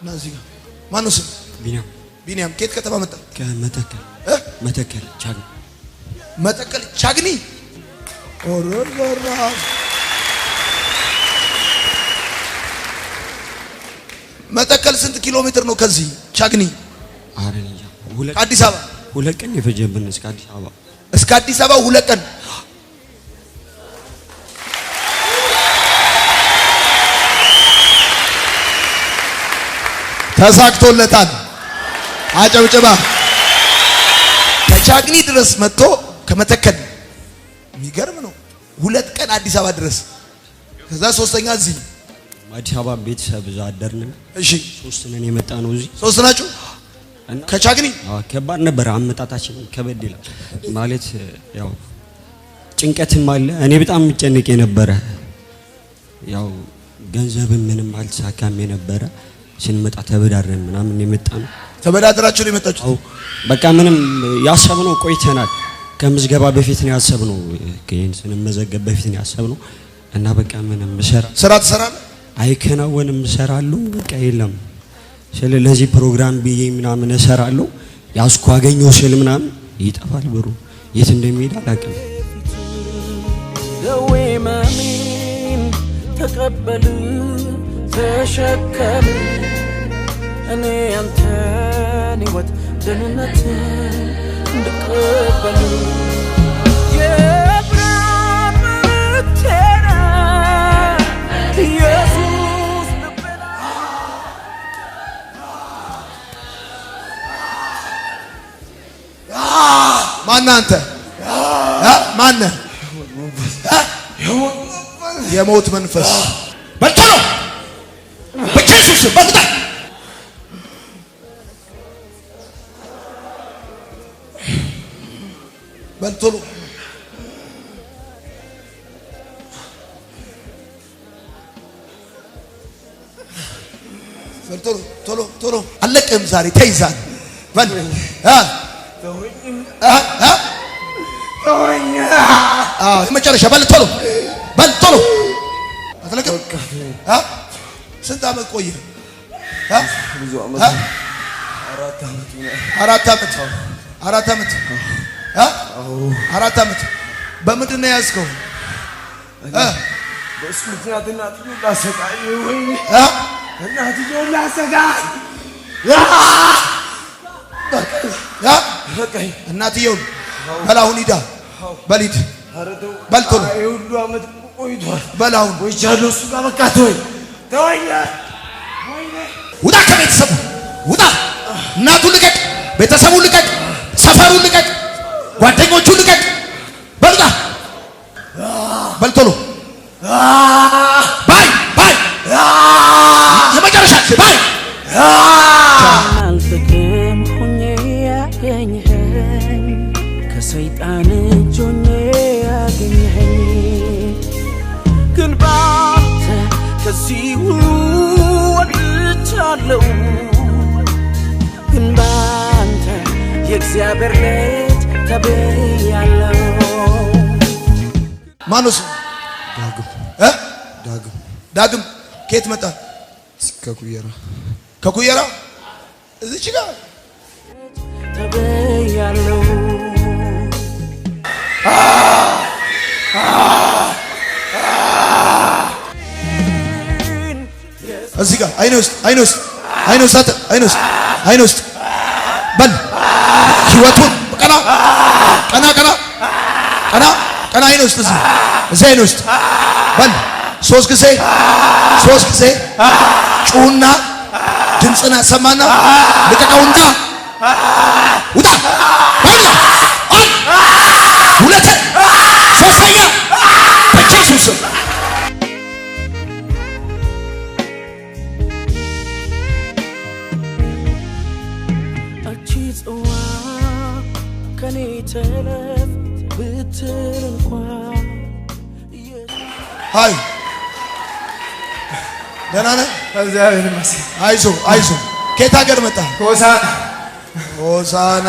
እና እዚህ ጋር ማነው ስም? ቢኒያም። ቢኒያም ከየት ከተማ መጣ? ከመተከል። እ? መተከል ቻግኒ። መተከል ቻግኒ። ኦሮሮራ መተከል ስንት ኪሎ ሜትር ነው ከዚህ ቻግኒ? ኧረ እኔ እንጃ። ሁለት ከአዲስ አበባ 2 ቀን የፈጀብን እስከ አዲስ አበባ። እስከ አዲስ አበባ 2 ቀን። ተሳክቶለታል። አጨብጭባ። ከቻግኒ ድረስ መጥቶ ከመተከል የሚገርም ነው። 2 ቀን አዲስ አበባ ድረስ፣ ከዛ ሶስተኛ እዚህ አዲስ አበባ ቤተሰብ እዛ አደርን። እሺ። 3 ነን የመጣነው እዚህ። 3 ናችሁ? እና ከቻግኒ? አዎ፣ ከባድ ነበር አመጣጣችን፣ ከበድ ይላል ማለት ያው ጭንቀትም አለ። እኔ በጣም የምጨንቅ የነበረ ያው ገንዘብም ምንም አልተሳካም የነበረ። ስንመጣ ተበዳድረን ምናምን የመጣነው። ተበዳድራችሁ ነው የመጣችሁት? አዎ፣ በቃ ምንም ያሰብነው ቆይተናል። ከምዝገባ በፊት ነው ያሰብነው፣ ይሄን ስንመዘገብ በፊት ነው ያሰብነው። እና በቃ ምንም ስራ ስራ ትሰራለህ? አይከናወንም፣ እሰራለሁ በቃ የለም። ስለ ለዚህ ፕሮግራም ብዬ ምናምን እሰራለሁ፣ ያስኩ አገኘው ስል ምናምን ይጠፋል ብሩ፣ የት እንደሚሄድ አላውቅም። ደዌ መሚን ተቀበል ተሸከም፣ እኔ ያንተን ሕይወት ደህንነት እንድቀበል የብርሃን መልእክቴ ነህ ኢየሱስ ልቤን ማነህ አንተ? እ? ማነህ? እ? የሞት መንፈስ በል ቶሎ በኢየሱስ ስም በል ውጣ። በል ቶሎ። በል ቶሎ ቶሎ ቶሎ። አለቅህም ዛሬ ተይዛል። በል እ? እ? እ? አዎ የመጨረሻ በል ቶሎ በል ቶሎ። አትለቅም? እ? ስንት ዓመት ቆየ? እ? ብዙ ዓመት። እ? 4 ዓመት ምናምን። 4 ዓመት። 4 ዓመት። እ? 4 ዓመት። በምንድን ነው የያዝከው? እ? በእሱ ምክንያት እናትየውን ላሰቃይ ወይኔ። እ? እናትየውን ላሰቃይ። እ? በቃኝ። እናትየውን በል አሁን ሂዳ። በል ሂድ። ኧረ ተው። በል ቶሎ። አይ ሁሉ ዓመት ቆይቷል። በል አሁን። ቆይቻለሁ እሱ ጋር በቃ ተወኝ። ተወኝ። ወይኔ። ውጣ ከቤተሰቡ ውጣ። እናቱን ልቀቅ፣ ቤተሰቡን ልቀቅ፣ ሰፈሩን ልቀቅ፣ ጓደኞቹን ልቀቅ። በል ውጣ። በል ቶሎ። ባይ ባይ። የመጨረሻ ባይ። አልጥቅም ሆኜ ያገኘኸኝ፣ ከሰይጣን እጅ ሆኜ ያገኘኸኝ፣ ግን ባንተ ከዚህ ሁሉ ወጥቻለሁ። ግን ባንተ የእግዚአብሔር ልጅ ተብያለሁ። ማነው ስሙ? ዳግም። እ? ዳግም። ዳግም ከየት መጣ? ከኩየራ። ከኩየራ? እዚች ጋር ተብያለሁ። እዚህ ጋር አይኔ ውስጥ አይኔ ውስጥ አይኔ ውስጥ አንተ አይኔ ውስጥ አይኔ ውስጥ በል ህይወቱን ቀና ቀና ቀና ቀና ቀና አይኔ ውስጥ እዚህ እዚህ አይኔ ውስጥ በል 3 ጊዜ 3 ጊዜ ጩሁና ድምፅን አሰማና ልቀቀውና ውጣ። በል 1 2 3ኛ በኢየሱስ ስም። እቺ ጽዋ ከኔ ተለፍ ብትል እንኳን ሃይ ደህና ነህ? እግዚአብሔር ይመስገን። አይዞህ አይዞህ። ከየት ሀገር መጣህ? ሆሳና። ሆሳና።